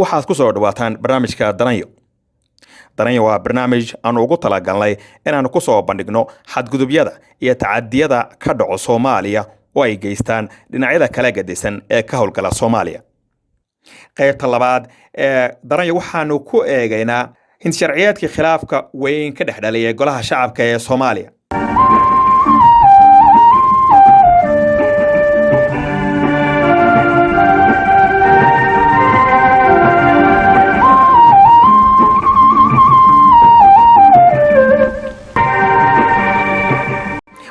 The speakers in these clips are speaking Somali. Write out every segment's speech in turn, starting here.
Waxaad ku soo dhawaataan barnaamijka Daranyo. Daranyo waa barnaamij aanu ugu talagalnay inaannu ku soo bandhigno xadgudubyada iyo tacadiyada ka dhaco Soomaaliya oo ay geystaan dhinacyada kala gedisan ee ka howlgala Soomaaliya. Qaybta labaad ee Daranyo waxaanu ku eegaynaa hinsharciyeedkii khilaafka weyn ka dhex dhaliyay Golaha Shacabka ee Soomaaliya.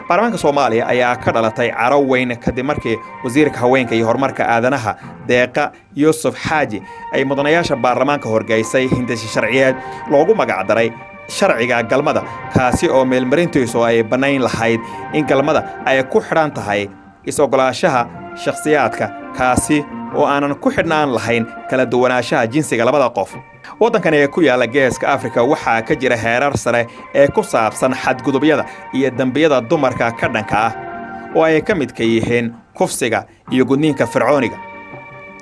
Baarlamaanka Soomaaliya ayaa ka dhalatay caro weyn kadib markii wasiirka haweenka iyo horumarka aadanaha, Deeqa Yuusuf Xaaji, ay mudanayaasha baarlamaanka horgeysay hindisi sharciyeed loogu magacdaray sharciga galmada, kaasi oo meelmarintiisu ay bannayn lahayd in galmada ay ku xidhan tahay is-ogolaanshaha shakhsiyaadka, kaasi oo aanan ku xidhnaan lahayn kala duwanaanshaha jinsiga labada qof. Waddankan ee ku yaalla Geeska Afrika waxaa ka jira heerar sare ee ku saabsan xadgudubyada iyo dembiyada dumarka ka dhanka ah, oo ay ka midka yihiin kufsiga iyo gudniinka fircooniga.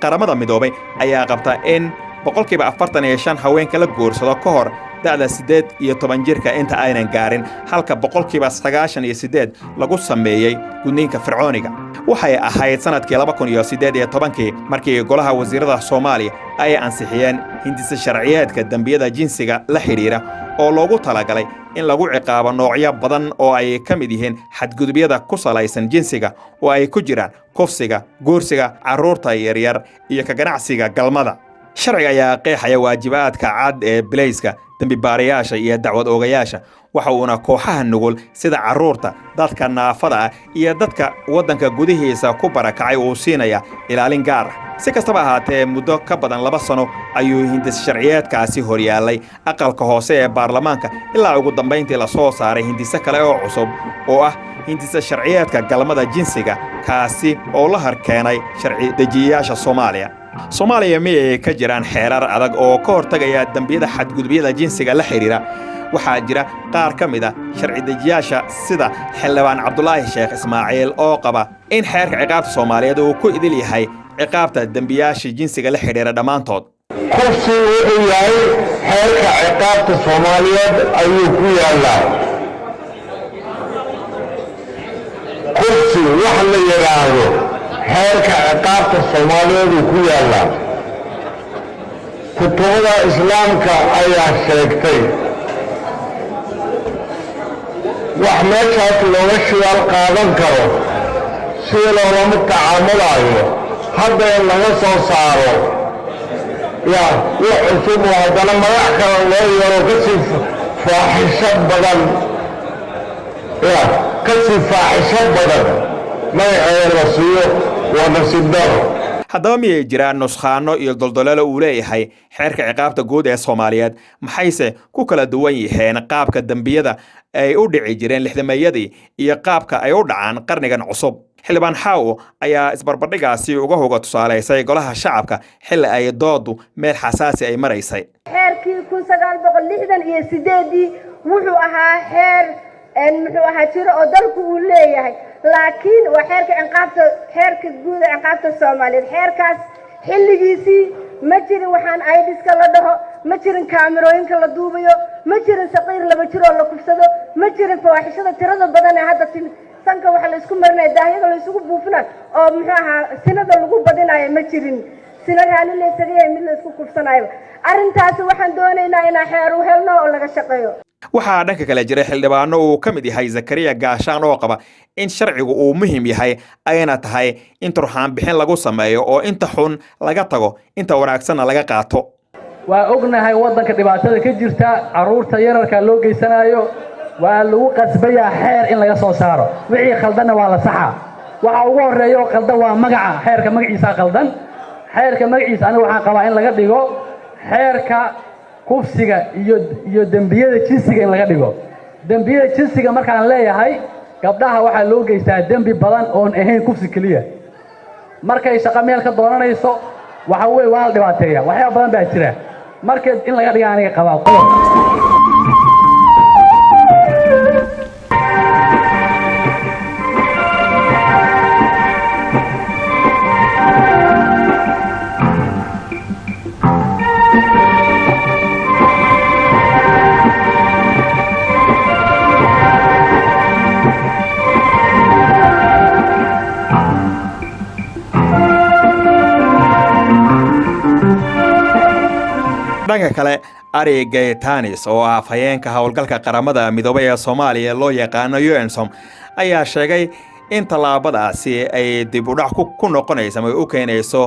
Qaramada Midoobay ayaa qabta in 45% haweenka la guursado ka hor da'da 18 jirka inta aynan gaarin, halka 98% lagu sameeyey gudniinka fircooniga. Waxay ahayd sanadkii 2018-kii markii Golaha Wasiirada Soomaaliya ay ansixiyeen hindisa sharciyeedka dembiyada jinsiga la xidhiidha, oo loogu talagalay in lagu ciqaabo noocyo badan oo ay ka mid yihiin xadgudubyada ku salaysan jinsiga, oo ay ku jiraan kufsiga, guursiga carruurta yaryar iyo ka ganacsiga galmada. Sharciga ayaa qeexaya waajibaadka cad ee bilayska, dembibaarayaasha iyo dacwad oogayaasha, waxa uuna kooxaha nugul sida carruurta, dadka naafada ah iyo dadka waddanka gudihiisa ku barakacay uu siinaya ilaalin gaar ah. Si kastaba ahaatee, muddo ka badan 2 sano ayuu hindis sharciyeedkaasi horyaallay aqalka hoose ee baarlamaanka, ilaa ugu dambayntii la soo saaray hindise kale oo cusub oo ah hindise sharciyeedka galmada jinsiga, kaasi oo la harkeenay sharci dejiyayaasha Soomaaliya. Soomaaliya miyay ka jiraan xeerar adag oo ka hortagaya dembiyada xadgudubyada jinsiga la xidhiidha? Waxaa jira qaar ka mid a sharci dejiyaasha sida Xildhibaan Cabdulaahi Sheekh Ismaaciil oo qaba in xeerka ciqaabta Soomaaliyeed uu ku idil yahay ciqaabta dembiyaasha jinsiga la xidhiidha dhammaantood. Kufsi wuxuu yahay xeerka ciqaabta Soomaaliyeed ayuu ku yaallaa. Kufsi wax la yidhaahdo xeerka ciqaabta Soomaaliyeed uu ku yaallaa. Kutubada Islaamka ayaa sheegtay. Wax meeshaas looga shidaal qaadan karo sida loolama tacaamulaayo hadda in laga soo saaro ya wax cusub oo haddana magac kale loo yeero, kasii faaxisho badan, ya kasii faaxisho badan magaceeda la siiyo, waa nasiib daro. Haddaba miyay jiraan nuskhaano iyo doldoleelo uu leeyahay xeerka ciqaabta guud ee Soomaaliyeed? Maxayse ku kala duwan yihiin qaabka dembiyada ay u dhici jireen lixdameeyadii iyo qaabka ay u dhacaan qarnigan cusub? Xildhibaan Xaawo ayaa isbarbardhigaasi uga hoga tusaalaysay Golaha Shacabka xilli ay doodu meel xasaasi ay maraysay. Xeerkii 1968-dii wuxuu ahaa xeer, muxuu ahaa, jiro oo dalku uu leeyahay, laakiin waa xeerka ciqaabta, xeerka guud ee ciqaabta Soomaaliyeed. Xeerkaas xilligiisii ma jirin waxaan aidiska la dhaho, ma jirin kaamirooyinka la duubayo, ma jirin saqiir laba jiroo la kufsado, ma jirin fawaaxishada tirada badan ee hadda timid. Sanka waxa la isku marinaya, daahyada la isugu buufinayo oo muxuu ahaa sinada lagu badinayo, ma jirin sina raalli la isaga yahay mid la isku kufsanayo. Arrintaasi waxaan doonaynaa inaan xeer u helno oo laga shaqeeyo. Waxaa dhanka kale jiray xildhibaano uu ka mid yahay Zakariya Gaashaan oo qaba in sharcigu uu muhiim yahay, ayna tahay in turxaan bixin lagu sameeyo oo inta xun laga tago, inta wanaagsanna laga qaato. Waa ognahay waddanka dhibaatada ka jirta, carruurta yararka loo geysanayo. Waa lagu qasbayaa xeer in laga soo saaro. Wixii khaldanna waa la saxaa. Waxa ugu horreeya oo khaldan waa magaca xeerka, magaciisaa khaldan. Xeerka magaciisa aniga waxaan qabaa in laga dhigo xeerka kufsiga iyo dembiyada jinsiga in laga dhigo. Dembiyada jinsiga markaan leeyahay, gabdhaha waxaa loo geystaa dembi badan oon ahayn kufsi keliya. Markay shaqo meel ka doonanayso, waxa weeye waa la dhibaateeya, waxyaaba badan baa jira. Marka in laga dhiga aniga qabaa qodob. kale, Ari Gaytanis oo ah afhayeenka howlgalka Qaramada Midoobay ee Soomaaliya loo yaqaano UNSOM ayaa sheegay in tallaabadaasi ay dib u dhac ku noqonayso ama ay u keenayso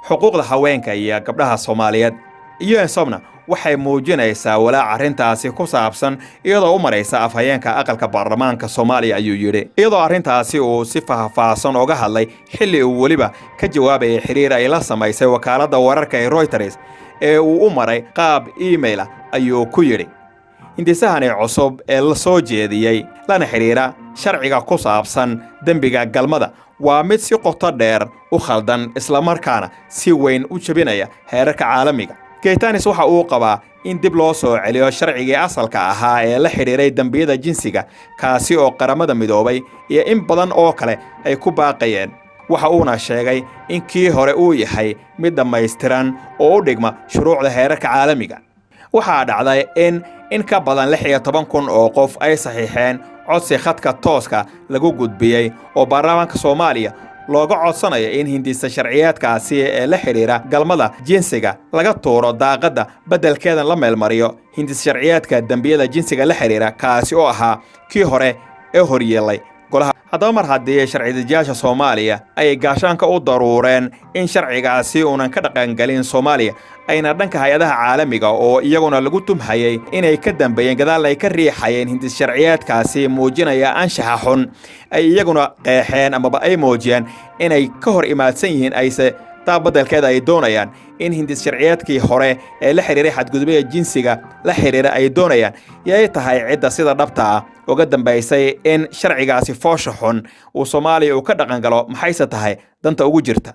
xuquuqda haweenka iyo gabdhaha Soomaaliyeed. UNSOMna waxay muujinaysaa walaac arrintaasi ku saabsan iyadoo u maraysa afhayeenka aqalka baarlamaanka Soomaaliya, ayuu yidhi, iyadoo arrintaasi uu si faahfaahsan oga hadlay xilli uu weliba ka jawaabayay xiriir ay la samaysay wakaaladda wararka ee Reuters ee uu u maray qaab email ah. Ayuu ku yidhi: "Hindisahani cusub ee la soo jeediyey lana xidhiidha sharciga ku saabsan dembiga galmada waa mid si qoto dheer u khaldan, islamarkaana si weyn u jebinaya heerarka caalamiga." Geytanis waxa uu qabaa in dib loo soo celiyo sharcigii asalka ahaa ee la xidhiiray dembiyada jinsiga, kaasi oo Qaramada Midoobay iyo in badan oo kale ay ku baaqayeen. Waxa uuna sheegay in kii hore uu yahay mid dhammaystiran oo u dhigma shuruucda heerarka caalamiga. Waxaa dhacday in ka badan 16,000 oo qof ay saxiixeen codsi khadka tooska lagu gudbiyey oo baarlamaanka Soomaaliya looga codsanayo in hindisa sharciyeedkaasi ee la xidhiidha galmada jinsiga laga tuuro daaqadda, beddelkeedan la meelmariyo hindisa sharciyeedka dembiyada jinsiga la xidhiidha, kaasi oo ahaa kii hore ee horyeelay golaha. Haddaba, mar haddii sharci-dejiyaasha Soomaaliya ay gaashaanka u daruureen in sharcigaasi uunan ka dhaqangelin Soomaaliya, ayna dhanka hay-adaha caalamiga oo iyaguna lagu tumhayay inay ka dambeeyeen, gadaal ay ka riixayeen hindis sharciyeedkaasi muujinaya anshaxa xun, ay iyaguna qeexeen amaba ay muujiyeen inay ka hor imaadsan yihiin, ayse taa beddelkeeda ay doonayaan in hindis sharciyeedkii hore ee la xidhiiray xadgudubada jinsiga la xidhiira ay doonayaan, yay tahay cidda sida dhabta ah uga dambaysay in sharcigaasi foosha xun uu Soomaaliya uu ka dhaqan galo? Maxayse tahay danta ugu jirta?